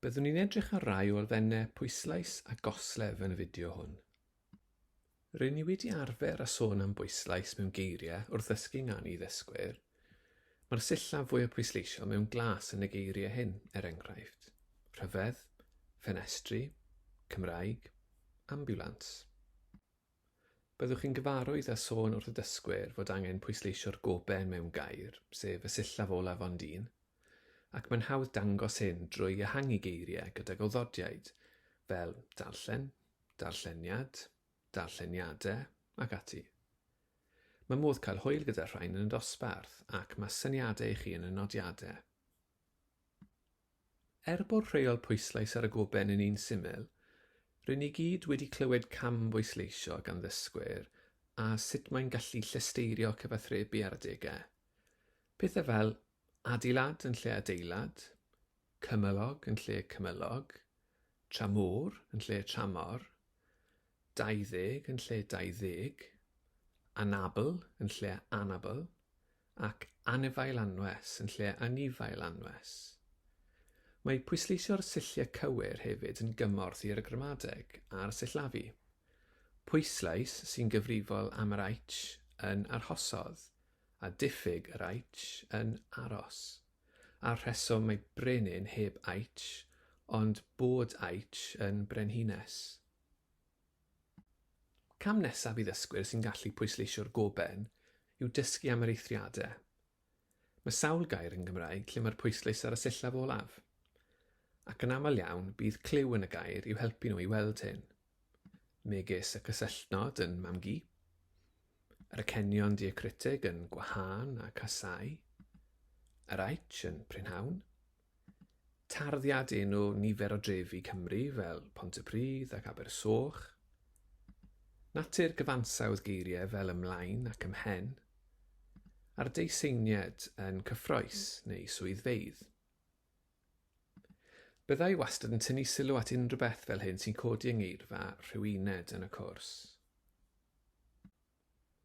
Byddwn ni'n edrych ar rai o elfennau pwyslais a goslef yn y fideo hwn. Rŷn ni wedi arfer â sôn am bwyslais mewn geiriau wrth ddysgu ynganu i ddysgwyr. Mae'r sillaf fwyaf pwysleisiol mewn glas yn y geiriau hyn, er enghraifft, rhyfedd, ffenestri, Cymraeg, ambiwlans. Byddwch chi'n gyfarwydd â sôn wrth y dysgwyr fod angen pwysleisio'r goben mewn gair, sef y sillaf olaf ond un, ac mae'n hawdd dangos hyn drwy ehangu geiriau gydag awddodiaid, fel darllen, darlleniad, darlleniadau, ac ati. Mae modd cael hwyl gyda'r rhain yn y dosbarth, ac mae syniadau i chi yn y nodiadau. Er bod rheol pwyslais ar y goben yn un syml, rŷn ni gyd wedi clywed cam-bwysleisio gan ddysgwyr a sut mae'n gallu llesteirio cyfathrebu ar adegau. Pethau fel adeilad yn lle adeilad, cymylog yn lle cymylog, tramor yn lle tramor, 20 yn lle dauddeg, anabl yn lle anabl, ac anifail anwes yn lle anifail anwes. Mae pwysleisio'r silliau cywir hefyd yn gymorth i'r gramadeg a'r sillafu. Pwyslais sy'n gyfrifol am yr aich yn arhosodd, a diffyg yr aich yn aros. A'r rheswm mae brenin heb aich, ond bod aich yn brenhines. Cam nesaf i ddysgwyr sy'n gallu pwysleisio'r goben yw dysgu am yr eithriadau. Mae sawl gair yn Gymraeg lle mae'r pwyslais ar y sillaf olaf. Ac yn aml iawn, bydd cliw yn y gair i'w helpu nhw i weld hyn. Megis y cysylltnod yn mam-gu, yr acenion diacritig yn gwahân a casáu, yr aich yn prynhawn, Tarddiad enw nifer o drefi Cymru fel Pontypridd ac Abersoch. Natur gyfansawdd geiriau fel ymlaen ac ymhen. A'r deuseinied yn cyffroes neu swyddfeydd. Bydda i wastad yn tynnu sylw at unrhyw beth fel hyn sy'n codi yng ngeirfa rhyw uned yn y cwrs.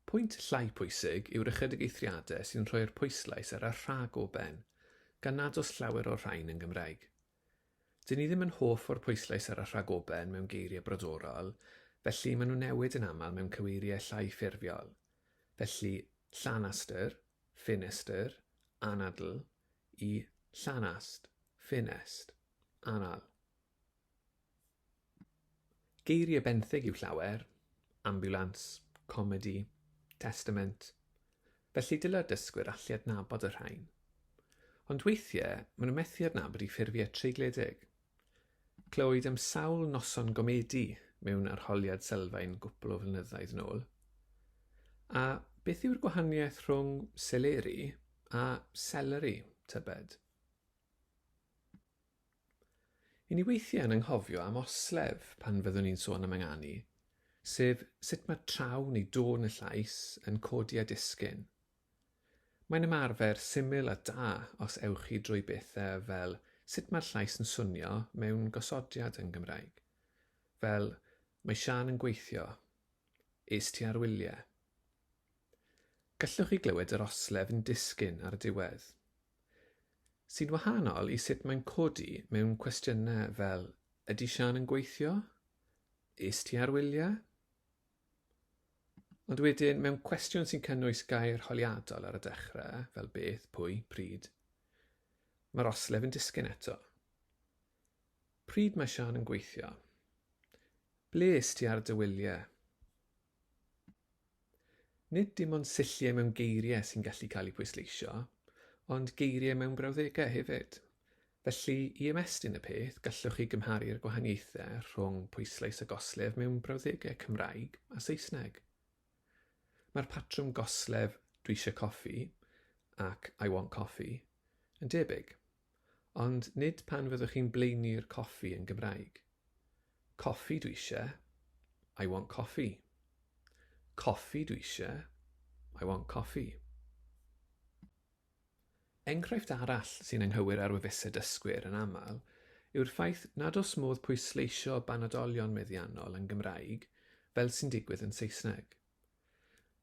Pwynt llai pwysig yw'r ychydig eithriadau sy'n rhoi'r pwyslais ar y rhag-oben, gan nad oes llawer o'r rhain yn Gymraeg. Dyn ni ddim yn hoff o'r pwyslais ar y rhag-oben mewn geiriau brodorol, felly maen nhw'n newid yn aml mewn cyweiriau llai ffurfiol. Felly, llanastr, ffenestr, anadl, i llanast, ffenest, anal. Geiriau benthyg yw llawer, ambiwlans, comedi, testament. Felly dylai'r dysgwyr allu adnabod y rhain. Ond weithiau, maen nhw'n methu adnabod eu ffurfiau treigledig. Clywyd am sawl noson gomedi mewn arholiad sylfaen gwpl o flynyddoedd yn ôl. A beth yw'r gwahaniaeth rhwng seleri a seleri, tybed? I ni weithiau yn anghofio am oslef pan fyddwn ni'n sôn am ynganu, sef sut mae traw neu dôn y llais yn codi a disgyn. Mae'n ymarfer syml a da os ewch chi drwy bethau fel sut mae'r llais yn swnio mewn gosodiad yn Gymraeg, fel 'Mae Siân yn gweithio', 'Es ti ar wyliau? Gallwch chi glywed yr oslef yn disgyn ar y diwedd. Sy'n wahanol i sut mae'n codi mewn cwestiynau fel 'Ydy Siân yn gweithio? Es ti ar wyliau? Ond wedyn, mewn cwestiwn sy'n cynnwys gair holiadol ar y dechrau, fel beth, pwy, pryd, mae'r oslef yn disgyn eto. Pryd mae Siân yn gweithio? Ble es ti ar dy wyliau? Nid dim ond silliau mewn geiriau sy'n gallu cael eu pwysleisio, ond geiriau mewn brawddegau hefyd. Felly, i ymestyn y peth, gallwch chi gymharu'r gwahaniaethau rhwng pwyslais a goslef mewn brawddegau Cymraeg a Saesneg. Mae'r patrwm goslef 'dwi eisiau coffi' ac 'I want coffee' yn debyg, ond nid pan fyddwch chi'n blaenu'r coffi yn Gymraeg. Coffi dwi eisiau. I want coffee. Coffi dwi eisiau. I want coffee. Enghraifft arall sy'n anghywir ar wefusau dysgwyr yn aml yw'r ffaith nad oes modd pwysleisio banadolion meddiannol yn Gymraeg fel sy'n digwydd yn Saesneg.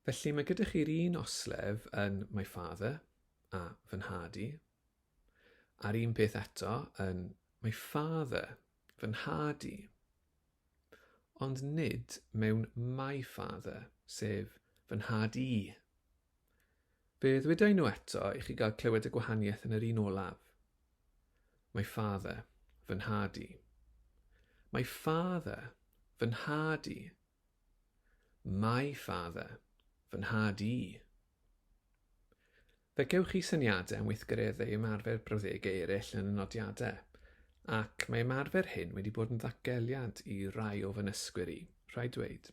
Felly mae gyda chi'r un oslef yn my father a fy nhad i, a'r un peth eto yn My father, fy nhad i. Ond nid mewn my father, sef fy nhad i. Fe ddwedai nhw eto i chi gael clywed y gwahaniaeth yn yr un olaf. My father, fy nhad i. My father, fy nhad i. My father, fy nhad i. Fe gewch chi syniadau am weithgareddau ymarfer brawddegau eraill yn y nodiadau, ac mae ymarfer hyn wedi bod yn ddatgeliad i rai o fy nysgwyr i, rhaid dweud.